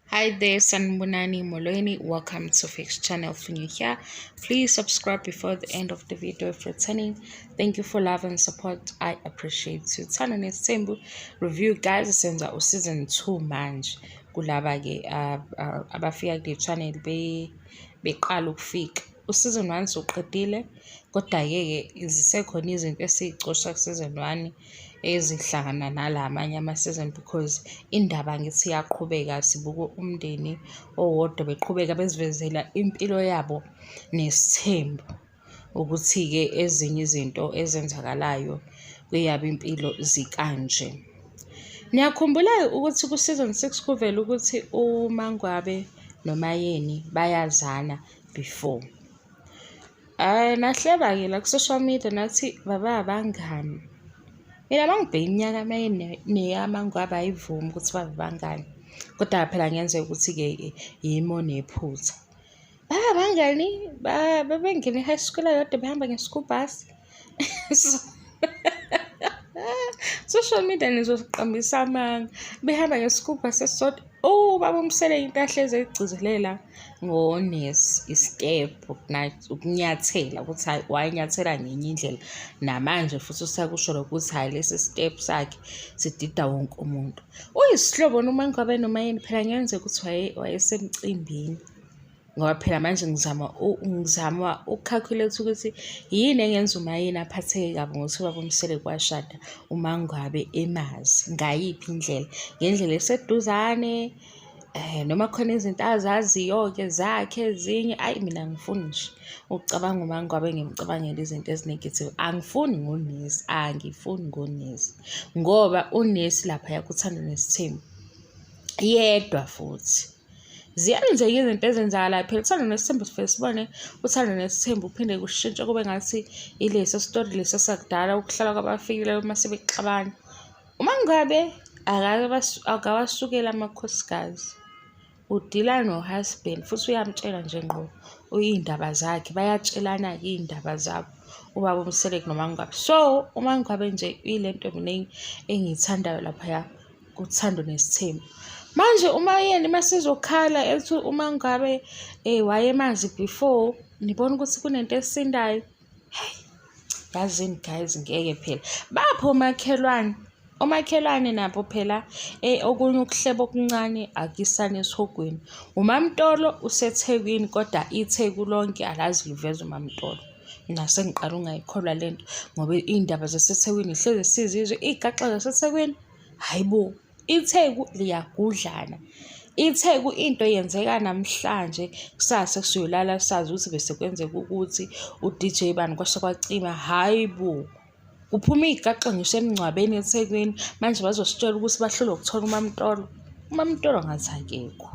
Hi there, Sanibonani Molweni. Welcome to Fix Channel. If you're new here, please subscribe before the end of the video if returning. Thank you for love and support. I appreciate you. Uthando Nesithembu review guys senza u-season 2 manje kulaba ke abafika kule channel beqala ukufika. U-season 1 soqedile kodwa-ke ke zisekhona izinto esiy'cosha ku-season 1 ezihlangana nala amanye ama-season because indaba ngithi iyaqhubeka. Sibuka umndeni owodwa beqhubeka bezivezela impilo yabo nesithembu, ukuthi-ke ezinye izinto ezenzakalayo kweyabo impilo zikanje. Niyakhumbula ukuthi ku-season 6 kuvela ukuthi uMangwabe noMayeni bayazana before. Nahleba-ke la ku-social media nathi baba abangani. Mina uma ngibheka iminyaka kaMayeni neyamaNgwabe ayivumi ukuthi babe abangani. Kodwa phela kungenzeka ukuthi-ke yimi onephutha. Baba abangani babengena e-high school eyodwa behamba nge-school bus. So social media nizoqambisa amanga. Behamba nge-school bus esisodwa. Ubaba uMseleku into ahlezi eyigcizelela ngonesi i-step, ukunyathela ukuthi hhayi wayenyathela ngenye indlela. Namanje futhi usakusho lokho ukuthi hhayi lesi step sakhe sidida wonke umuntu. Uyisihlobo noma ngabe noma yini phela kungenzeka ukuthi wayesemcimbini. Ngoba phela manje ngizama uku-calculate ukuthi yini engenza uMayeni aphatheke kabi ngokuthi ubaba uMseleku washada uMangwabe emazi. Ngayiphi indlela? Ngendlela eseduzane noma khona izinto azaziyo-ke zakhe ezinye. Ayi mina angifuni nje ukucabanga uMangwabe ngimcabangela izinto ezi-negative. Angifuni ngonesi, angifuni ngonesi ngoba unesi laphaya kuThando Nesithembu yedwa futhi. Ziyenzeka izinto ezenzakalayo phela. Uthando Nesithembu sifike sibone Uthando Nesithembu kuphinde kushintshe kube ngathi ilesa sitori lesi sakudala ukuhlala kwabafikile uma sebexabana. Uma ngabe akawasukeli amakhosikazi, udila no-husband futhi uyamtshela nje ngqo iy'ndaba zakhe, bayatshelana-ke iy'ndaba zabo ubaba uMseleku noMangwabe. So uMangwabe nje ile nto mina engiyithandayo laphaya kuThando Nesithembu. Manje uMayeni masezokhala ethi uMangwabe wayemazi before, nibona ukuthi kunento esindayo. Hhayi, yazini guys, ngeke phela. Baphi omakhelwane? Omakhelwane nabo phela okunye ukuhleba okuncane akuyisani esihogweni. UMaMtolo useThekwini kodwa iTheku lonke alazi liveza uMaMtolo. Mina sengiqala ukungayikholwa le nto ngoba iy'ndaba zaseThekwini hlezi sizizwe, iy'gaxa zaseThekwini, hhayi bo, iTheku liyagudlana. ITheku into yenzeka namhlanje, kusasa siyolala sazi ukuthi bese kwenzeka ukuthi u-D_J bani kwasha kwacima, hhayi bo. Kuphuma iy'gaxa ngisho emngcwabeni eThekwini, manje bazositshela ukuthi bahlulwa ukuthola uMaMtolo. UMaMtolo ngathi akekho.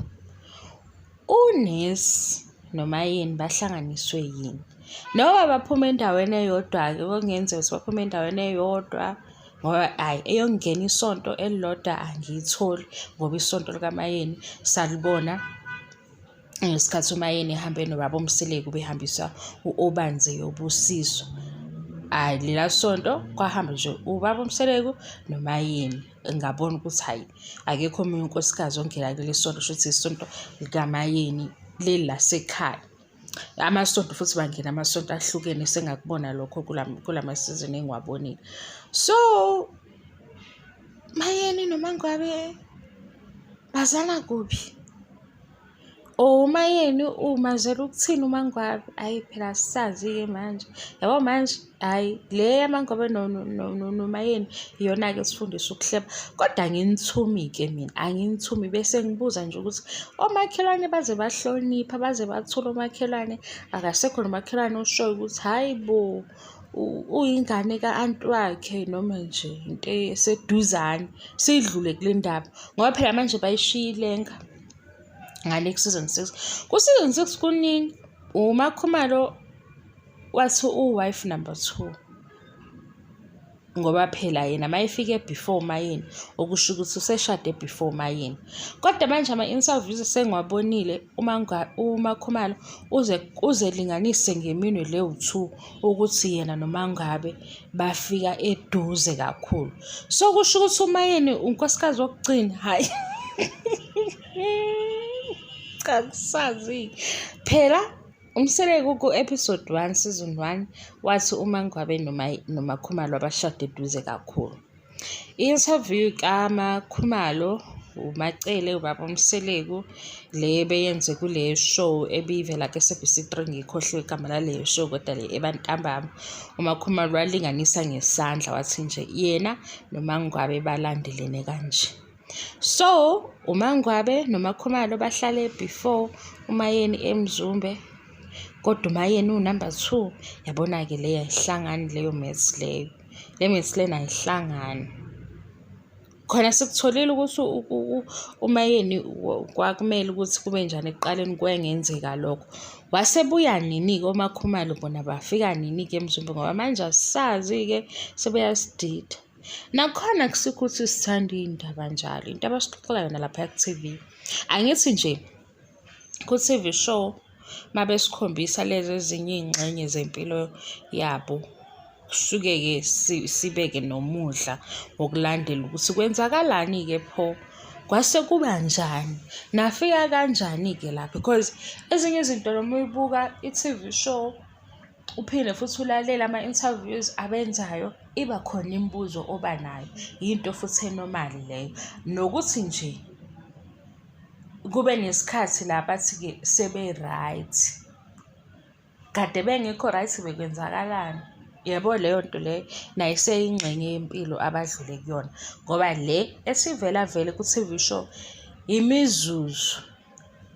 Unesi noMayeni bahlanganiswe yini? Noma baphuma endaweni eyodwa-ke okungenzeka ukuthi baphuma endaweni eyodwa ngoba hhayi eyokungena isonto elilodwa angiyitholi ngoba isonto likaMayeni salibona ngesikhathi uMayeni ehambe nobaba uMseleku behambisa u-Obanzi eyobusiso. Hhayi lela sonto kwahamba nje ubaba uMseleku noMayeni. Ngabona ukuthi hhayi akekho omunye unkosikazi ongena kuleli sonto, shuthi isonto likaMayeni leli lasekhaya. Amasonto futhi bangena amasonto ahlukene sengakubona lokho kulama season engiwabonile. So Mayeni noMangwabe bazana kuphi? Or uMayeni umazela ukuthini uMangwabe? Hhayi phela asisazi-ke manje. Yabo manje, hhayi le yaMangwabe noMayeni iyona-ke esifundisa ukuhleba. Kodwa anginithumi-ke mina, anginithumi bese ngibuza nje ukuthi omakhelwane baze bahlonipha, baze bathula omakhelwane, akasekho nomakhelwane oshoyo ukuthi hhayi bo, uyingane ka-anti wakhe noma nje into eseduzane. Siyidlule kule ndaba ngoba phela manje bayishiya ilenga ngale ku-season 6. Ku-season 6 kuningi, uMakhumalo wathi uwife number 2 ngoba phela yena mayefike before Mayeni, okusho ukuthi useshade before Mayeni. Kodwa manje ama-interviews sengiwabonile uMakhumalo uze uzelinganise ngeminwe le wu-2 ukuthi yena noMangwabe bafika eduze kakhulu. So kusho ukuthi uMayeni unkosikazi wokugcina, hhayi. Cha kusazi. Phela uMseleku ku-episode 1 season 1 wathi uMaNgwabe noMaKhumalo abashade eduze kakhulu. I-interview kaMaKhumalo, uMaCele, ubaba uMseleku, le beyenze kule show ebivela ku-S_A_B_C 3, ngikhohliwe igama laleyo show kodwa le ebantambama. UMaKhumalo walinganisa ngesandla wathi nje yena noMaNgwabe balandelene kanje. So uMaNgwabe noMaKhumalo bahlale before uMaYeni eMzumbe kodwa uMaYeni uwu-number 2. Yabona-ke leyo ayihlangani leyo maths leyo. Le maths lena ayihlangani. Khona sikutholile ukuthi uMaYeni kwakumele ukuthi kube njani ekuqaleni kwengenzeka lokho. Wasebuya nini-ke oMaKhumalo bona bafika nini-ke eMzumbe ngoba manje asisazi-ke sebeyasidida. Nakhona akusikho ukuthi sithanda iy'ndaba njalo, into abasixoxela yona laphaya ku-T_V. Angithi nje ku-T_V show uma besikhombisa lezi ezinye iy'ngxenye zempilo yabo, kusuke-ke sibe-ke nomudla wokulandela ukuthi kwenzakalani-ke pho, kwase kuba njani, nafika kanjani-ke lapho because ezinye izinto noma uyibuka i-T_V show uphinde futhi ulalele ama-interviews abenzayo, iba khona imibuzo oba nayo, yinto futhi e-normal leyo. Nokuthi nje kube nesikhathi la bathi-ke sebe-right, kade bengekho right bekwenzakalani? Yabo leyo nto leyo nayo iseyingxenye yempilo abadlule kuyona ngoba le esivela vele ku-T_V show imizuzu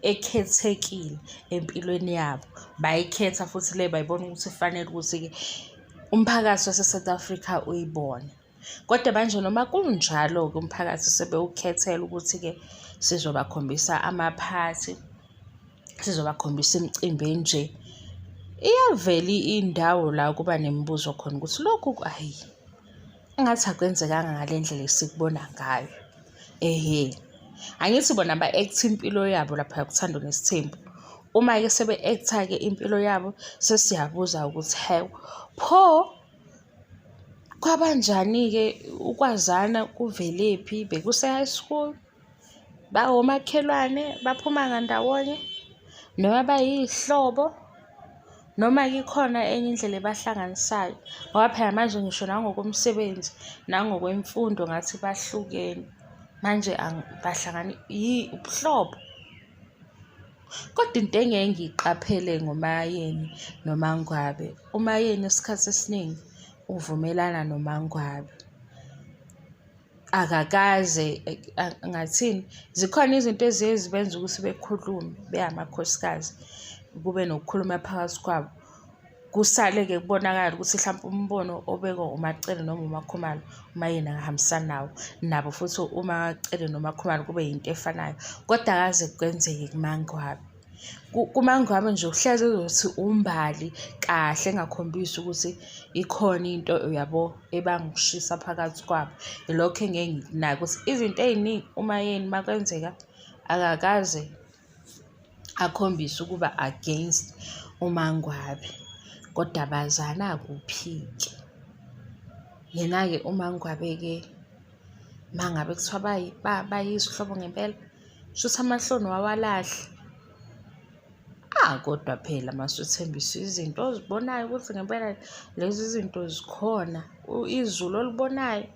ekhethekile empilweni yabo. Bayikhetha futhi le bayibona ukuthi kufanele ukuthi-ke umphakathi wase-South Africa uyibone. Kodwa manje noma kunjalo-ke umphakathi sebewukhethela ukuthi-ke sizobakhombisa amaphathi, sizobakhombisa imicimbi enje. Iyavela indawo la kuba nemibuzo khona ukuthi lokhu hhayi engathi akwenzekanga ngale ndlela esikubona ngayo. Ehhe, angithi bona ba-act-a impilo yabo laphaya kuThando Nesithembu. Uma-ke sebe-act-a-ke impilo yabo sesiyabuza ukuthi hawu, pho kwabanjani-ke ukwazana kuvelephi, bekuse-high school, bawomakhelwane, baphuma ngandawonye noma bayiy'hlobo? Noma-ke ikhona enye indlela ebahlanganisayo ngoba phela manje ngisho nangokomsebenzi nangokwemfundo ngathi bahlukene. Manje bahlangani ubuhlobo. Kodwa into engeke ngiyiqaphele ngoMaYeni noMaNgwabe, uMaYeni isikhathi esiningi uvumelana noMaNgwabe. Akakaze ngathini, zikhona izinto eziye zibenze ukuthi bekhulume beyamakhosikazi, kube nokukhuluma phakathi kwabo. Kusale-ke kubonakale ukuthi hlampe umbono obekwa uMaCele noma uMaKhumalo uMaYeni akahambisani nawo, nabo futhi uMaCele noMaKhumalo kube yinto efanayo. Kodwa akaze kwenzeke kuMaNgwabe. KuMaNgwabe nje uhlezi ezothi uMbali kahle engakhombisi ukuthi ikhona into uyabo ebanga ukushisa phakathi kwabo. Ilokho engeke ngikunake ukuthi izinto ey'ningi uMaYeni uma kwenzeka akakaze akhombise ukuba against uMaNgwabe, kodwa bazana kuphi-ke? Yena-ke uMaNgwabe-ke uma ngabe kuthiwa bayizihlobo ngempela, shuthi amahloni wawalahla. Ah, kodwa phela masuthembisa izinto ozibonayo ukuthi ngempela lezi zinto zikhona, izulu olibonayo.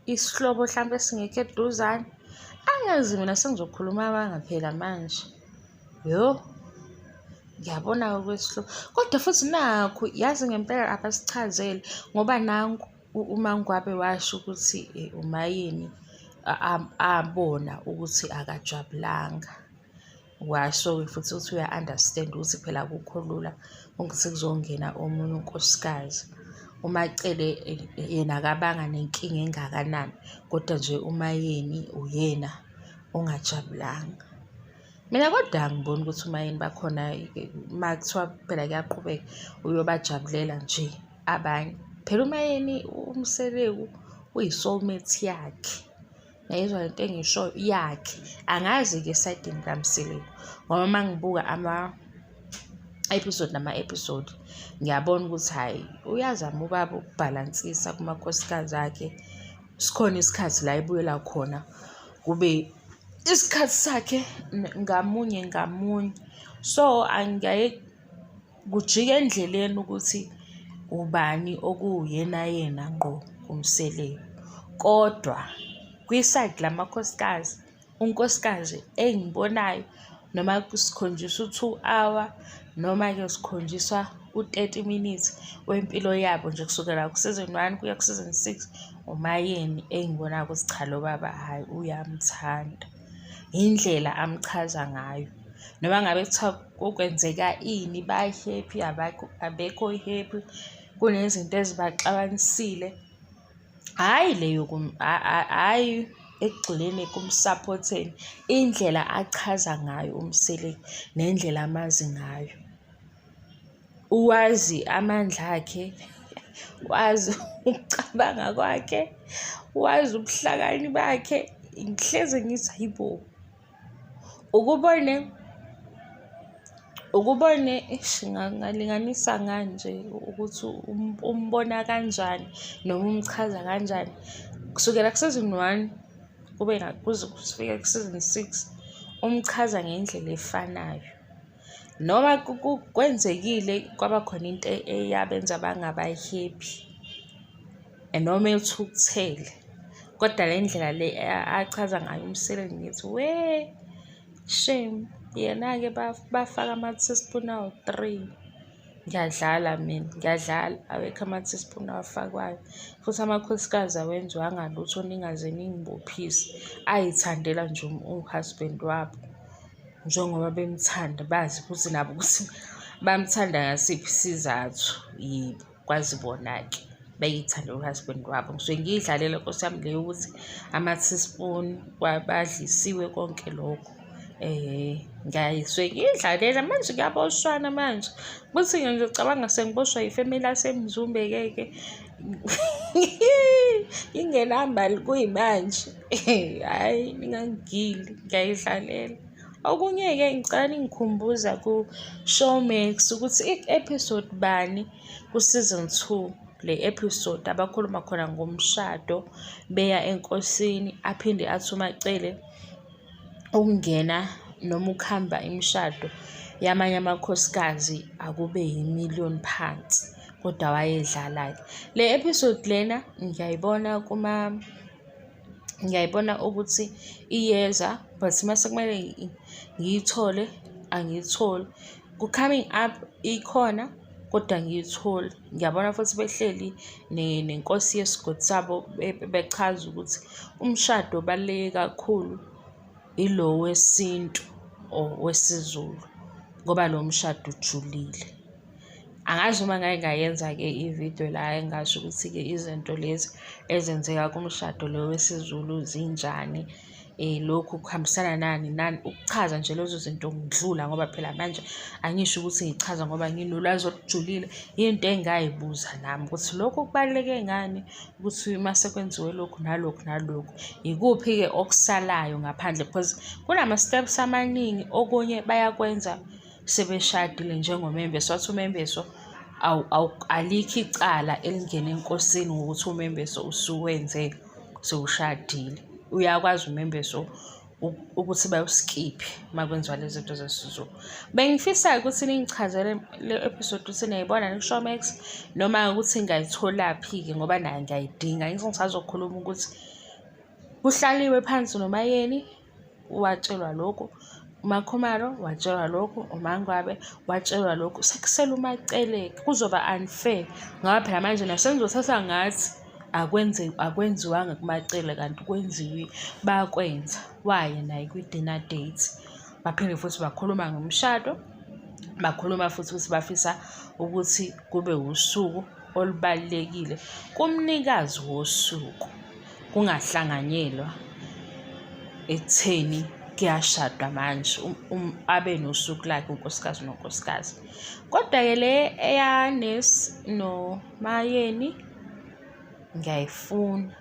Isihlobo hlampe esingekho eduzane. Angazi mina sengizokhuluma amanga phela manje. Yoh, ngiyabona-ke okwesihlobo. Kodwa futhi nakhu yazi ngempela abasichazele ngoba nangu uMaNgwabe washo ukuthi uMaYeni abona ukuthi akajabulanga. Washo-ke futhi ukuthi uya-understand-a ukuthi phela akukho lula ukuthi kuzongena omunye unkosikazi. UMaCele yena akabanga nenkinga engakanani, kodwa nje uMaYeni uyena ongajabulanga. Mina kodwa angiboni ukuthi uMaYeni bakhona uma kuthiwa phela kuyaqhubeka uyobajabulela nje abanye. Phela uMaYeni uMseleku uyi-soulmate yakhe. Nayizwa lento engiyishoyo yakhe. Angazi-ke esayidini likaMseleku ngoba uma ngibuka ama-episode nama-episode ngiyabona ukuthi hhayi uyazama ubaba ukubhalansisa kumakhosikazi akhe. Sikhona isikhathi la ebuyela khona kube isikhathi sakhe ngamunye ngamunye. So, angiyaye kujike endleleni ukuthi ubani okuwuyena yena ngqo kuMseleku. Kodwa kwisayidi lamakhosikazi, unkosikazi engibonayo noma sikhonjiswa u-two hour noma-ke sikhonjiswa u-30 minutes wempilo yabo nje kusukela ku-season 1 kuya ku-season 6, uMaYeni engibonayo ukuthi cha lo baba hhayi uyamthanda. Indlela amchaza ngayo. Noma ngabe kuthiwa kwenzeka ini ba-happy abekho happy, kunezinto ezibaxabanisile. Hhayi le hhayi ekugxileni ekumsaphotheni, indlela achaza ngayo uMseleku nendlela amazi ngayo. Uwazi amandla akhe, wazi ukucabanga kwakhe, wazi ubuhlakani bakhe. Ngihlezi ngithi hhayi bo, ukubone ukubone eish ngingalinganisa ngani nje ukuthi umbona kanjani noma umchaza kanjani. Kusukela ku-season one kube kuze kufike ku-season six, umchaza ngendlela efanayo. Noma kwenzekile kwaba khona into eyabenza bangaba-happy noma ethukuthele, kodwa le ndlela le achaza ngayo uMseleku ngithi we shame, yena-ke bafaka ama-teaspoon awu-three. Ngiyadlala mina, ngiyadlala awekho ama-teaspoon awafakwayo. Futhi amakhosikazi awenziwanga lutho ningaze ningibophise, ay'thandela nje u-husband wabo. Njengoba bemthanda bazi futhi nabo ukuthi bamthanda ngasiphi isizathu. Yebo, kwazi bona-ke beyithandela u-husband wabo. Ngisuke ngiyidlalela nkosi yami le yokuthi ama-teaspoon badlisiwe konke lokho. Ngisuke ngiyidlalela manje kuyaboshwana manje. Kuthi ngicabanga sengiboshwa yifemeli yaseMzumbe-ke ke. Ngingenamali kuyimanje. Hhayi, ningangigili ngiyayidlalela. Okunye-ke ngicela ningikhumbuza ku-Showmax ukuthi i-episode bani ku-season 2 le episode abakhuluma khona ngomshado beya enkosini, aphinde athi uMaCele ukungena noma ukuhamba imishado yamanye amakhosikazi akube yi-million phansi, kodwa wayedlala-ke. Le episode lena ngiyayibona kuma ngiyayibona ukuthi iyeza but mase kumele ngiyithole angiyitholi. Ku-coming up ikhona kodwa angiyitholi. Ngiyabona futhi behleli nenkosi yesigodi sabo bechaza ukuthi umshado obaluleke kakhulu ilo wesintu or wesiZulu ngoba lo mshado ujulile. Angazi uma ngake ngayenza-ke ividiyo la engasho ukuthi-ke izinto lezi ezenzeka kumshado lo wesiZulu zinjani. Lokhu kuhambisana nani nani, ukuchaza nje lezo zinto ngidlula ngoba phela manje angisho ukuthi ngichaza ngoba nginolwazi olujulile. Into engayibuza nami ukuthi lokhu kubaluleke ngani ukuthi uma sekwenziwe lokhu nalokhu nalokhu, ikuphi-ke okusalayo ngaphandle because kunama-steps amaningi okunye bayakwenza sebeshadile njengomembeso. Wathi umembeso alikho icala elingena enkosini ngokuthi umembeso usuwenze sewushadile. Uyakwazi umembeso ukuthi bawuskiphe uma kwenziwa lezi zinto zesiZulu. Bengifisa-ke ukuthi ningichazele le episode ukuthi niyayibona yini ku-Showmax noma ukuthi ngingayitholaphi-ke ngoba nayo ngiyayidinga. Angithi ngisazokhuluma ukuthi kuhlaliwe phansi noMaYeni watshelwa lokhu, uMaKhumalo watshelwa lokhu, uMaNgwabe watshelwa lokhu. Sekusele uMaCele-ke, kuzoba unfair ngoba phela manje nasengizothatha ngathi akwenziwanga kuMaCele kanti kwenziwe, bakwenza. Waya naye kwi-dinner date, baphinde futhi bakhuluma ngomshado, bakhuluma futhi ukuthi bafisa ukuthi kube wusuku olubalulekile kumnikazi wosuku. Kungahlanganyelwa ekutheni kuyashadwa manje abe nosuku lakhe unkosikazi nonkosikazi. Kodwa-ke le eyanesi noMaYeni ngiyayifuna.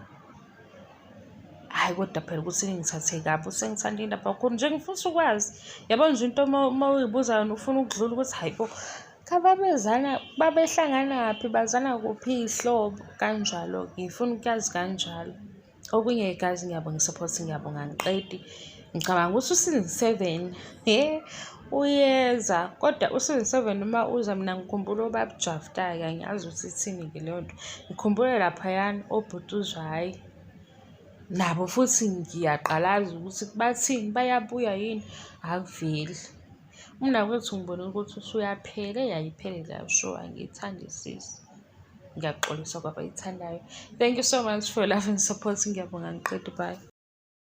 Hhayi kodwa phela ukuthi ningithathe kabi sengithanda iy'ndaba kakhulu nje ngifisa ukwazi. Yabo nje into uma uy'buza yona ufuna ukudlula ukuthi hhayi bo, cha babezana babehlanganaphi bazana kuphi iy'hlobo kanjalo-ke ngifuna ukuyazi kanjalo. Okunye-ke guys ngiyabonga i-support ngiyabonga angiqedi. Ngicabanga ukuthi u-season 7 he uyeza, kodwa u-season 7 uma uza mina ngikhumbula ubaba uJafta-ke, angiyazi ukuthi ithini-ke leyo nto. Ngikhumbule laphayana obhuti hhayi nabo futhi ngiyaqalaza ukuthi bathini, bayabuya yini, akuveli. Umnakwethu ngibonile ukuthi usuyaphela, eyi ayiphele leyo show angiyithandisisi. Ngiyaxolisa kwabayithandayo. Thank you so much for your love and support. Ngiyabonga, ngiqede, bye.